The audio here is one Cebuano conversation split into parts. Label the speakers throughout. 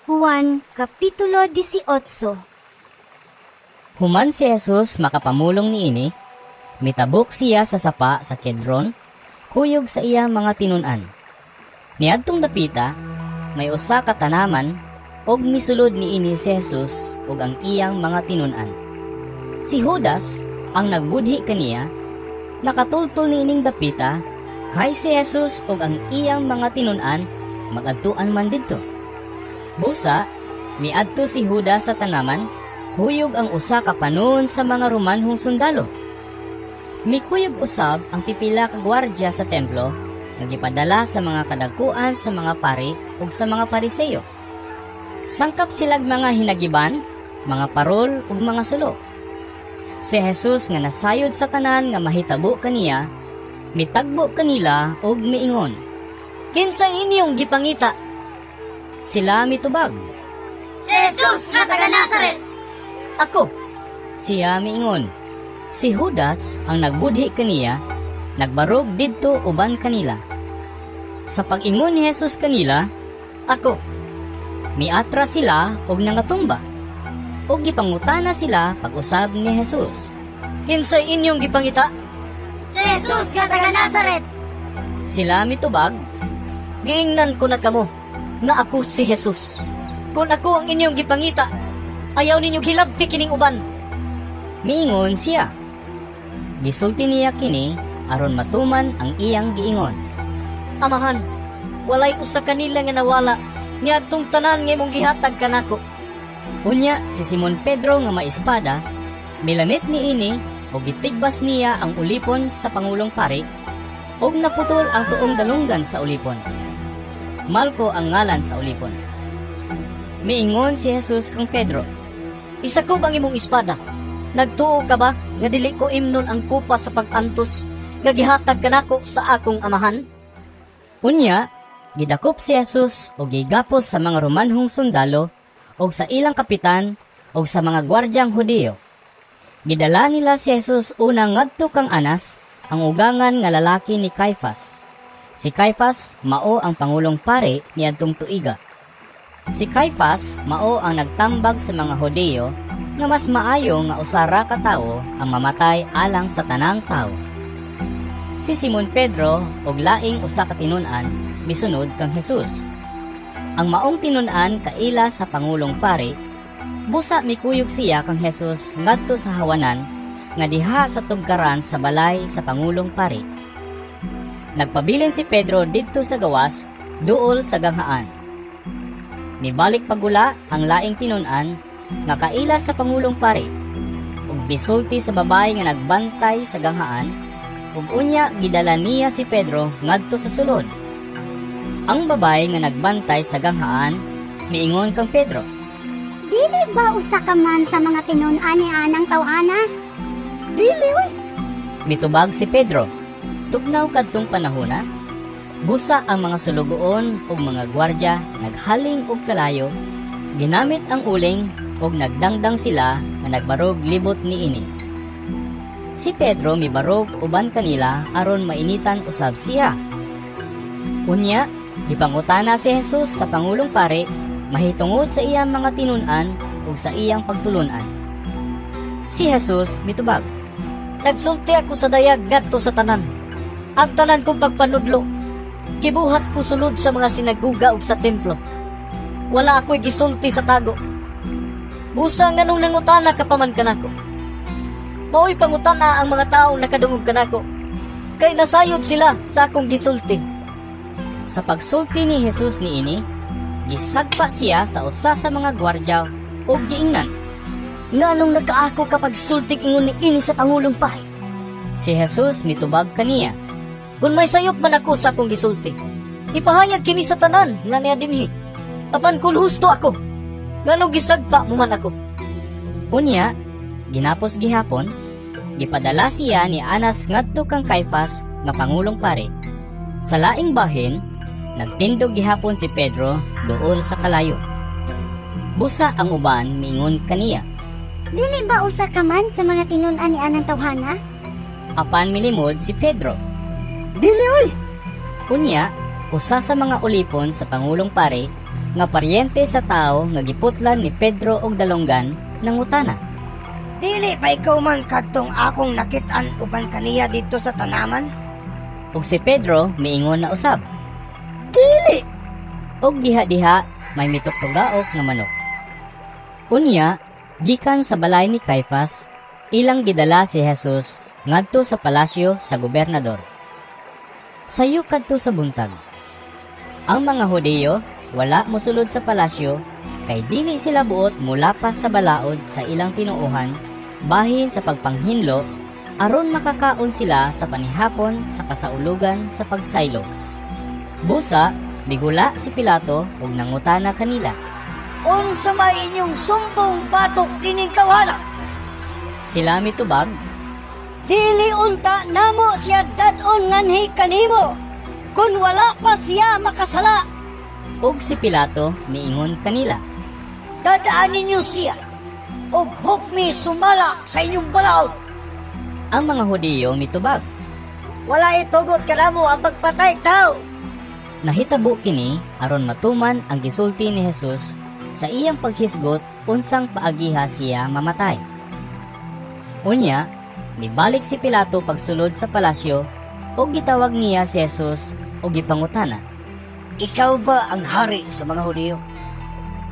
Speaker 1: Juan Kapitulo 18.
Speaker 2: Human si Jesus makapamulong niini, mitabok siya sa sapa sa Kedron, kuyog sa iya mga tinun-an. Niadtong dapita, may usa ka tanaman ug misulod niini si Jesus ug ang iyang mga tinun-an. Si Judas, ang nagbudhi kaniya, nakatultol niining dapita kay si Jesus ug ang iyang mga tinun-an magadtuan man didto. Busa, miadto si Judas sa tanaman, huyog ang usa ka panon sa mga Romanhong sundalo. Mikuyog usab ang pipila ka gwardya sa templo nga gipadala sa mga kadagkuan sa mga pari ug sa mga Pariseo. Sangkap silag mga hinagiban, mga parol ug mga sulo. Si Jesus nga nasayod sa tanan nga mahitabo kaniya, mitagbo kanila ug miingon,
Speaker 3: "Kinsay inyong gipangita?"
Speaker 2: Sila mitubag,
Speaker 4: "Si Jesus nga taga Nazaret!"
Speaker 3: "Ako."
Speaker 2: Siya miingon. Si Judas ang nagbudhi kaniya, nagbarog didto uban kanila. Sa pag-ingon ni Jesus kanila,
Speaker 3: "Ako,"
Speaker 2: miatras sila og nangatumba. Og gipangutana sila pag-usab ni Jesus.
Speaker 3: "Kinsay inyong gipangita?"
Speaker 4: "Si Jesus nga taga Nazaret!"
Speaker 2: Sila mitubag,
Speaker 3: "Giingnan ko na kamo nga ako si Jesus. Kung ako ang inyong gipangita, ayaw ninyo hilabti kining uban."
Speaker 2: Miingon siya. Gisulti niya kini aron matuman ang iyang giingon,
Speaker 3: "Amahan, walay usa kanila nga nawala niadtong tanan nga imong gihatag kanako."
Speaker 2: Unya si Simon Pedro nga may espada, milanit niini ug gitigbas niya ang ulipon sa pangulong pari ug naputol ang tuong dalunggan sa ulipon. Malco ang ngalan sa ulipon. Miingon si Jesus kang Pedro,
Speaker 3: "Isakob ang imong espada. Nagtuo ka ba nga dili ko imnon ang kupa sa pag-antos nga gihatag kanako sa akong Amahan?"
Speaker 2: Unya, gidakop si Jesus ug gigapos sa mga Romanhong sundalo ug sa ilang kapitan ug sa mga gwardyang Hudiyo. Gidala nila si Jesus una ngadto kang Anas, ang ugangan nga lalaki ni Caiphas. Si Caiphas mao ang pangulong pari niadtong tuiga. Si Caiphas mao ang nagtambag sa mga Hudiyo nga mas maayo nga usa ra ka tawo ang mamatay alang sa tanang tawo. Si Simon Pedro ug laing usa ka tinun-an misunod kang Jesus. Ang maong tinun-an kaila sa pangulong pari, busa mikuyog siya kang Jesus ngadto sa hawanan nga diha sa tugkaran sa balay sa pangulong pari. Nagpabilin si Pedro didto sa gawas, duol sa ganghaan. Nibalik pagula ang laing tinun-an nga kaila sa pangulong pari ug bisulti sa babae nga nagbantay sa ganghaan, ug unya gidala niya si Pedro ngadto sa sulod. Ang babae nga nagbantay sa ganghaan miingon kang Pedro,
Speaker 1: "Dili ba usa ka man sa mga tinun-an ni anang tawhana?"
Speaker 4: "Dili oy!"
Speaker 2: Mitubag si Pedro. Tugnaw kadtong panahona, busa ang mga sulugoon ug mga gwardya naghaling og kalayo, ginamit ang uling ug nagdangdang sila nga nagbarog libot niini. Si Pedro mibarog uban kanila aron mainitan usab siya. Unya, gipangutana si Jesus sa pangulong pari mahitungod sa iyang mga tinun-an ug sa iyang pagtulun-an. Si Jesus mitubag,
Speaker 3: "Nagsulti ako sa dayag ngadto sa tanan. Ang tanan kong pagpanudlo, gibuhat ko sulod sa mga sinaguga ug sa templo. Wala ako'y gisulti sa tago. Busa nganong nangutana ka pa man kanako? Mao'y pangutana ang mga taong nakadungog kanako, kay nasayod sila sa akong gisulti."
Speaker 2: Sa pagsulti ni Jesus niini, gisagpa siya sa usa sa mga gwardya ug giingnan,
Speaker 3: "Nganong nakaako ka pagsultig ingon ni ini sa pangulong pari?"
Speaker 2: Si Jesus mitubag kaniya,
Speaker 3: "Kung may sayop man ako sa akong gisulti, ipahayag kini sa tanan nga niya dinhi. Apan kung husto ako, nganong gisagpa mo man ako?"
Speaker 2: Unya, ginapos gihapon, gipadala siya ni Anas ngadto kang Caiphas nga pangulong pari. Sa laing bahin, nagtindog gihapon si Pedro duol sa kalayo. Busa ang uban miingon kaniya,
Speaker 1: "Dili ba usa ka man sa mga tinun-an ni anang tawhana?"
Speaker 2: Apan milimod si Pedro.
Speaker 4: "Dili oy!"
Speaker 2: Unya, usa sa mga ulipon sa pangulong pari nga paryente sa tawo nga giputlan ni Pedro og dalonggan, nangutana.
Speaker 4: Dili ba ikaw man kadtong akong nakit-an uban kaniya didto sa tanaman?
Speaker 2: Ug si Pedro miingon na usab.
Speaker 4: Dili!
Speaker 2: Og diha-diha may mituktugaok nga manok. Unya, gikan sa balay ni Caifas, ilang gidala si Jesus ngadto sa palasyo sa gobernador. Sayo kadto sa buntag. Ang mga Hudiyo wala mosulod sa palasyo kay dili sila buot mulapas sa balaod sa ilang tinuohan bahin sa pagpanghinlo aron makakaon sila sa panihapon sa kasaulugan sa pagsaylo. Busa, migula si Pilato ug nangutana kanila.
Speaker 3: Unsa may inyong sumbong batok kining tawhana?
Speaker 2: Sila mitubag,
Speaker 3: Dili unta namo siya dad-on nganhi kanimo kun wala pa siya makasala.
Speaker 2: Ug si Pilato miingon kanila.
Speaker 3: Dadaan ninyo siya og hukmi sumala sa inyong balaod.
Speaker 2: Ang mga Hudiyo mitubag.
Speaker 3: Wala itugot kanamo ang pagpatay tao.
Speaker 2: Nahitabo kini aron matuman ang gisulti ni Jesus sa iyang paghisgot unsang paagiha siya mamatay. Unya, nibalik si Pilato pagsulod sa palasyo ug gitawag niya si Jesus ug gipangutana.
Speaker 3: Ikaw ba ang hari sa mga Hudiyo?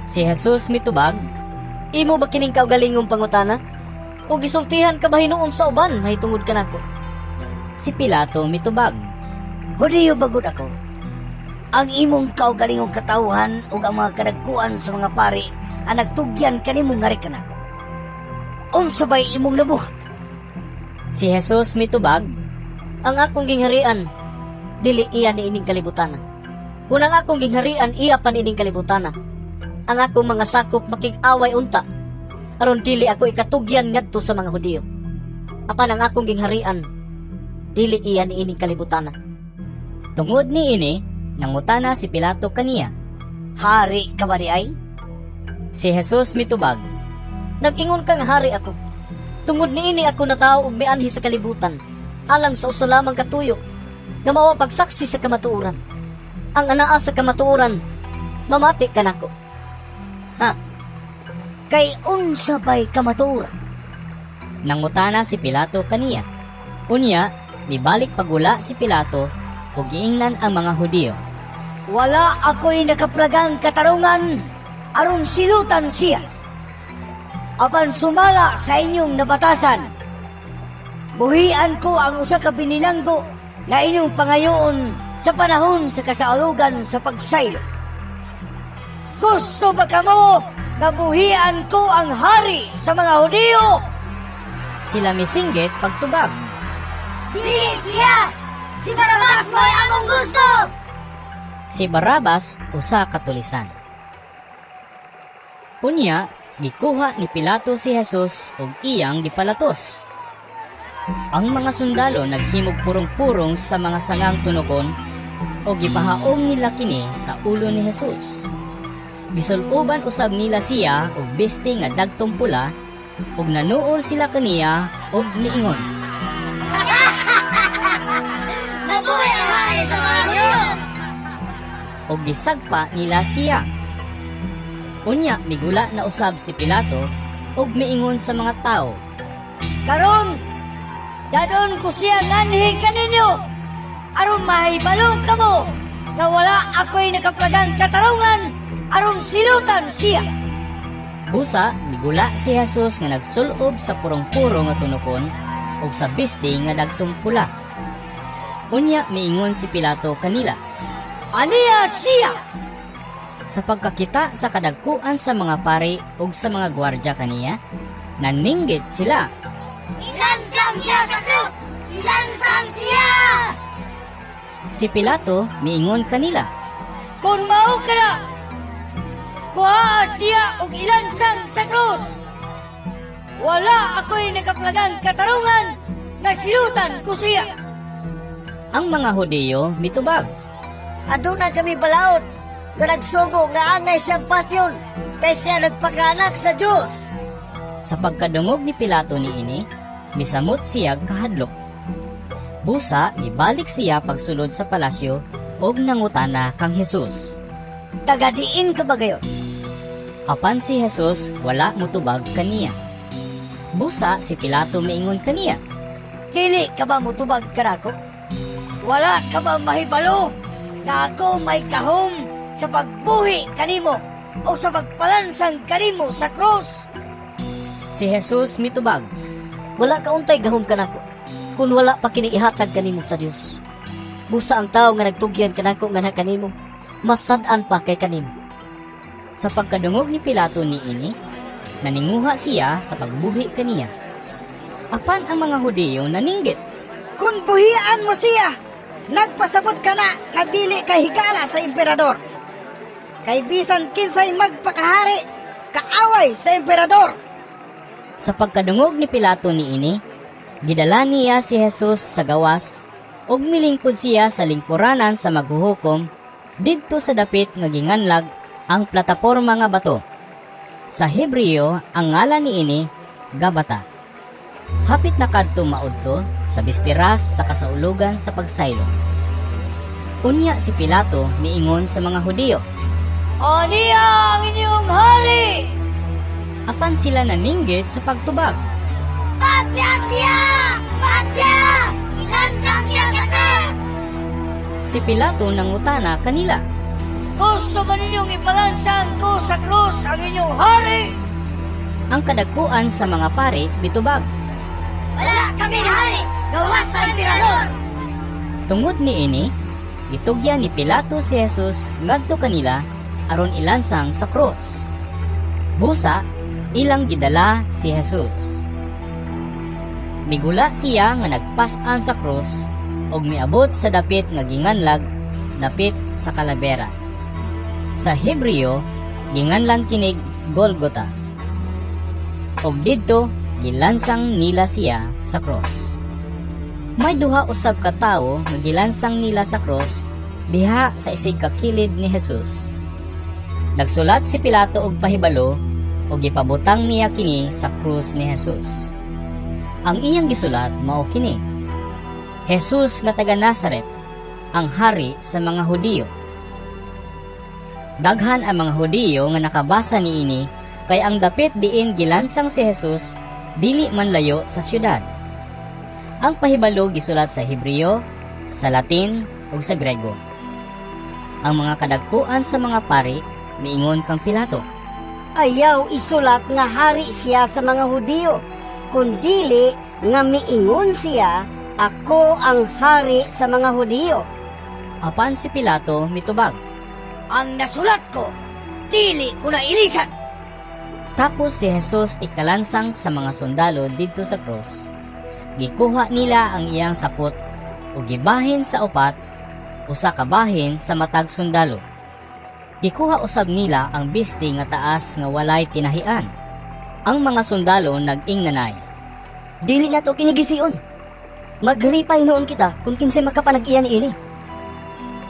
Speaker 2: Si Jesus mitubag,
Speaker 3: Imo ba kining kaugalingong pangutana? O gisultihan ka ba hinuon sa uban mahitungod kanako?
Speaker 2: Si Pilato mitubag.
Speaker 3: Hudiyo bagud ako? Ang imong kaugalingong katawhan ug ang mga kadagkuan sa mga pari ang nagtugyan kanimo ngari kanako. Unsa bay imong nabuhat?
Speaker 2: Si Jesus mitubag,
Speaker 3: Ang akong gingharian dili iya niining kalibutan. Kung ang akong gingharian iya pa niining kalibutan, ang akong mga sakop makig-away unta aron dili ako ikatugyan ngadto sa mga Hudiyo. Apan ang akong gingharian dili iya niining kalibutan.
Speaker 2: Tungod niini, nangutana si Pilato kaniya.
Speaker 3: Hari ka ba diay?
Speaker 2: Si Jesus mitubag,
Speaker 3: Nag-ingon kang hari ako. Tungod niini ako natawo ug mianhi sa kalibutan, alang sa usa lamang katuyo, nga mao ang pagsaksi sa kamatuoran. Ang anaa sa kamatuoran, mamati kanako. Ha? Kay unsa bay kamatuoran?
Speaker 2: Nangutana si Pilato kaniya. Unya, nibalik pagula si Pilato ug giingnan ang mga Hudiyo.
Speaker 3: Wala ako'y nakaplagang katarungan aron silutan siya. Apan sumala sa inyong nabatasan, buhian ko ang usa ka binilanggo na inyong pangayoon sa panahon sa kasaulugan sa pagsaylo. Gusto ba kamo na buhian ko ang hari sa mga Hudiyo?
Speaker 2: Sila misinggit pagtubag.
Speaker 4: Dili siya! Si Barabas mo'y among gusto!
Speaker 2: Si Barabas usa ka tulisan. Unya, gikuha ni Pilato si Jesus ug iyang gipalatos. Ang mga sundalo naghimog purong-purong sa mga sangang tunokon ug gipahaom nila kini sa ulo ni Jesus. Gisul-uban usab nila siya og biste nga dagtong pula ug nanuol sila kaniya ug niingon.
Speaker 4: Mabuhi ang hari sa mga Hudiyo!
Speaker 2: Ug gisagpa nila siya. Unya migula na usab si Pilato ug miingon sa mga tawo.
Speaker 3: Karon, dadon ko siya nganhi kaninyo aron mahibalo kamo nga wala ako'y nakaplagang katarungan aron silutan siya.
Speaker 2: Busa migula si Jesus nga nagsulob sa purong-puro nga tunokon ug sa biste nga dagtong pula. Unya miingon si Pilato kanila.
Speaker 3: Aniya siya!
Speaker 2: Sa pagkakita sa kadagkuan sa mga pari ug sa mga gwardya kaniya, naninggit sila.
Speaker 4: Ilansang siya sa krus! Ilansang siya!
Speaker 2: Si Pilato miingon kanila.
Speaker 3: Kung mao ka na, kuhaa siya og ilansang sa krus. Wala ako'y nakaplagang katarungan na silutan ko siya.
Speaker 2: Ang mga Hudiyo mitubag.
Speaker 4: Aduna kami balaod nga nagsugo nga angay siyang patyon kay siya nagpakaanak sa Dios.
Speaker 2: Sa pagkadungog ni Pilato niini, misamot siya kahadlok. Busa, mibalik siya pagsulod sa palasyo ug nangutana kang Jesus.
Speaker 4: Taga-diin ka ba gayon?
Speaker 2: Apan si Jesus wala motubag kaniya. Busa si Pilato miingon kaniya.
Speaker 4: Dili ka ba mutubag kanako? Wala ka ba mahibalo na ako may kahom sa pagbuhi kanimo o sa pagpalansang kanimo sa krus?
Speaker 2: Si Jesus mitubag.
Speaker 3: Wala ka untay gahom kanako kun wala pa kini ihatag kanimo sa Dios. Busa ang tawo nga nagtugyan kanako nga kanimo, mas sad-an pa kay kanimo.
Speaker 2: Sa pagkadungog ni Pilato niini, naninguha siya sa pagbuhi kaniya. Apan ang mga Hudiyo naninggit.
Speaker 5: Kung buhian mo siya, nagpasabot ka na nga dili ka higala sa emperador. Kay bisan kinsay magpakahari, kaaway sa emperador.
Speaker 2: Sa pagkadungog ni Pilato niini, gidala niya si Jesus sa gawas ug milingkod siya sa lingkuranan sa maghuhukom didto sa dapit nga ginganlag ang plataporma nga bato. Sa Hebreo, ang ngalan niini Gabata. Hapit na kadto maudto sa bispiras sa kasaulugan sa pagsaylo. Unya si Pilato miingon sa mga Hudiyo.
Speaker 4: Aniya ang inyong hari!
Speaker 2: Apan sila naninggit sa pagtubag.
Speaker 1: Patya siya! Patya! Ilansang siya sa krus!
Speaker 2: Si Pilato nangutana kanila.
Speaker 4: Gusto ba ninyong ipalansang ko sa krus ang inyong hari?
Speaker 2: Ang kadagkuan sa mga pari mitubag.
Speaker 1: Wala kami hari! Gawas sa emperador!
Speaker 2: Tungod niini, gitugyan ni Pilato si Jesus ngadto kanila aron ilansang sa krus. Busa, ilang gidala si Jesus. Migula siya nga nagpas-an sa krus ug miabot sa dapit nga ginganlag dapit sa kalabera. Sa Hebreo, ginganlan kinig Golgota. Ug didto gilansang nila siya sa krus. May duha usab ka tawo nga gilansang nila sa krus diha sa isig ka kilid ni Jesus. Nagsulat si Pilato og pahibalo ug gipabutang niya kini sa krus ni Jesus. Ang iyang gisulat mao kini: Jesus nga taga Nazaret, ang hari sa mga Hudiyo. Daghan ang mga Hudiyo nga nakabasa niini kay ang dapit diin gilansang si Jesus dili man layo sa syudad. Ang pahibalo gisulat sa Hebreo, sa Latin ug sa Grego. Ang mga kadagkuan sa mga pari miingon kang Pilato.
Speaker 4: Ayaw isulat nga hari siya sa mga Hudiyo, kundili nga miingon siya, ako ang hari sa mga Hudiyo.
Speaker 2: Apan si Pilato mitubag.
Speaker 4: Ang nasulat ko, dili ko na ilisan.
Speaker 2: Tapos si Jesus ikalansang sa mga sundalo didto sa krus. Gikuha nila ang iyang sapot ug gibahin sa upat, usa ka bahin sa matag sundalo. Gikuha usab nila ang bisti nga taas nga walay tinahian. Ang mga sundalo nag-ingnanay.
Speaker 3: Dili nato kini gision. Magripay noon kita kung kinsay makapanag-iya niini.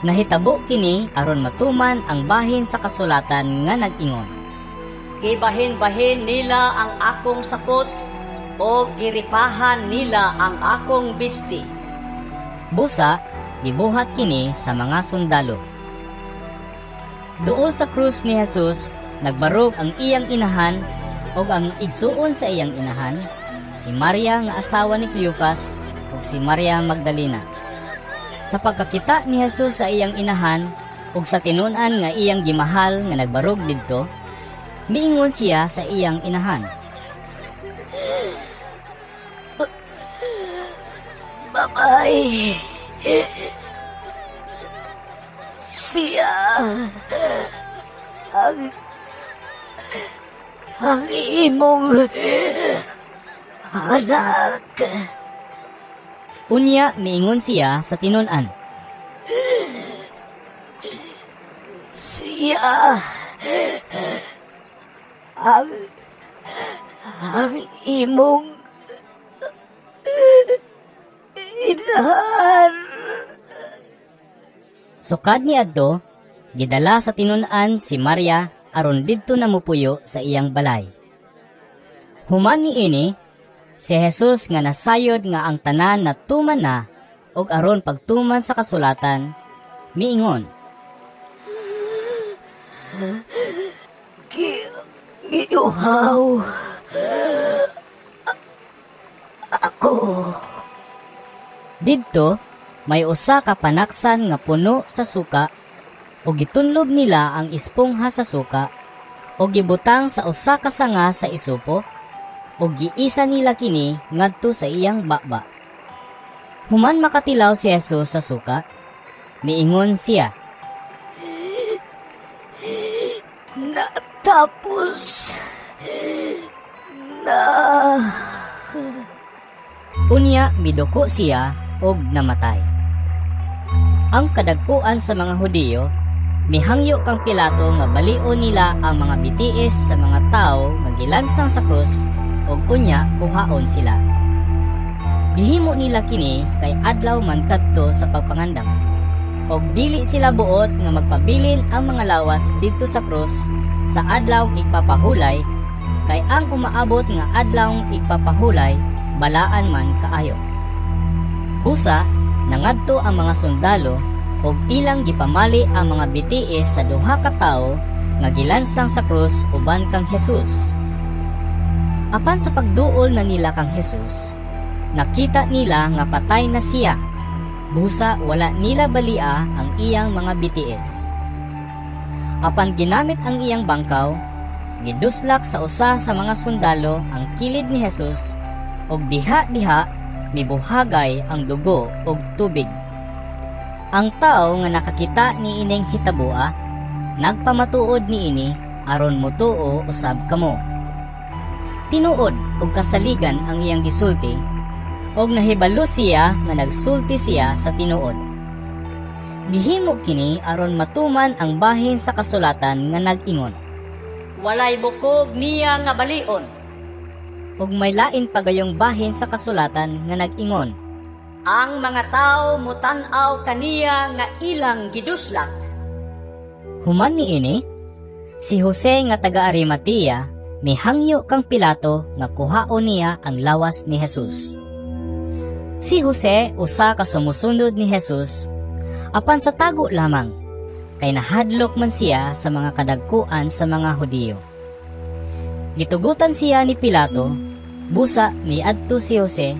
Speaker 2: Nahitabo kini aron matuman ang bahin sa kasulatan nga nag-ingon.
Speaker 3: Gibahin-bahin nila ang akong sapot o giripahan nila ang akong bisti.
Speaker 2: Busa, gibuhat kini sa mga sundalo. Duol sa krus ni Jesus, nagbarog ang iyang inahan ug ang igsuon sa iyang inahan, si Maria nga asawa ni Cleopas ug si Maria Magdalena. Sa pagkakita ni Jesus sa iyang inahan ug sa tinun-an nga iyang gimahal nga nagbarog didto, miingon siya sa iyang inahan.
Speaker 4: Babay. Siya ang imong anak.
Speaker 2: Unya miingon siya sa tinun-an.
Speaker 4: Siya ang imong inahan.
Speaker 2: Sukad ni adto, gidala sa tinun-an si Maria aron didto na mupuyo sa iyang balay. Human niini, si Jesus nga nasayod nga ang tanan natuman na ug aron pagtuman sa kasulatan, miingon.
Speaker 4: Giuhaw ako.
Speaker 2: Didto, may usa ka panaksan nga puno sa suka ug gitunlob nila ang espongha sa suka ug gibutang sa usa ka sanga sa isopo ug giisa nila kini ngadto sa iyang baba. Human makatilaw si Jesus sa suka, miingon siya,
Speaker 4: Natapos na.
Speaker 2: Unya miduko siya og namatay. Ang kadagkuan sa mga Hudiyo mihangyo kang Pilato nga balion nila ang mga bitiis sa mga tawo nga gilansang sa krus ug unya kuhaon sila. Gihimo nila kini kay adlaw man kadto sa pagpangandam. Og dili sila buot nga magpabilin ang mga lawas didto sa krus sa adlaw igpapahulay kay ang umaabot nga adlaw igpapahulay balaan man kaayo. Busa, nangadto ang mga sundalo ug ilang gipamali ang mga bitiis sa duha ka tawo nga gilansang sa krus uban kang Jesus. Apan sa pagduol na nila kang Jesus, nakita nila nga patay na siya. Busa wala nila balia ang iyang mga bitiis. Apan ginamit ang iyang bangkaw, giduslak sa usa sa mga sundalo ang kilid ni Jesus ug diha-diha mibuhagay ang dugo ug tubig. Ang tao nga nakakita niining hitaboa, nagpamatuod niini aron motuo usab kamo. Tinuod og kasaligan ang iyang gisulti, ug nahibalo siya nga nagsulti siya sa tinuod. Gihimo kini aron matuman ang bahin sa kasulatan nga nag-ingon.
Speaker 3: Walay bukog niya nga balion.
Speaker 2: Ug may lain pagayong bahin sa kasulatan nga nag-ingon.
Speaker 3: Ang mga tao mutan-aw kaniya nga ilang giduslak.
Speaker 2: Human niini, si Jose nga taga Arimatea mihangyo kang Pilato nga kuhaon niya ang lawas ni Jesus. Si Jose usa ka sumusunod ni Jesus, apan sa tago lamang, kay nahadlok man siya sa mga kadagkuan sa mga Hudiyo. Gitugutan siya ni Pilato, busa miadto si Jose,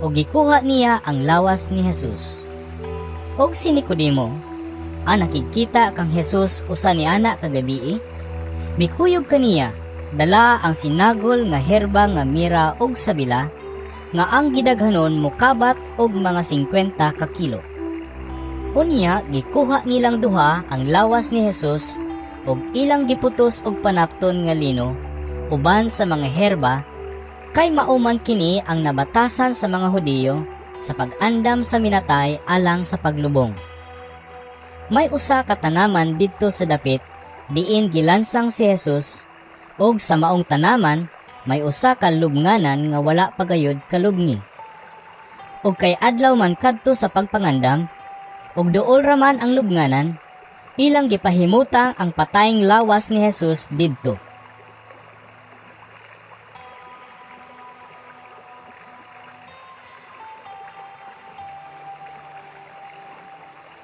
Speaker 2: ug gikuha niya ang lawas ni Jesus. Og si Nicodemo, ang nakikita kang Jesus usa ni ana kagabii, mikuyog kaniya, dala ang sinagol nga herba nga mira og sabila, nga ang gidaghanon mokabat og mga 50 ka kilo. Unya gikuha nilang duha ang lawas ni Jesus ug ilang giputos og panapton nga lino uban sa mga herba kay mao man kini ang nabatasan sa mga Hudiyo sa pag-andam sa minatay alang sa paglubong. May usa ka tanaman didto sa dapit diin gilansang si Jesus ug sa maong tanaman may usa ka lubnganan nga wala pa gayud kalubngi. Ug kay adlaw man kadto sa pagpangandam, ug duol ra man ang lubnganan, ilang gipahimutang ang patayng lawas ni Jesus didto.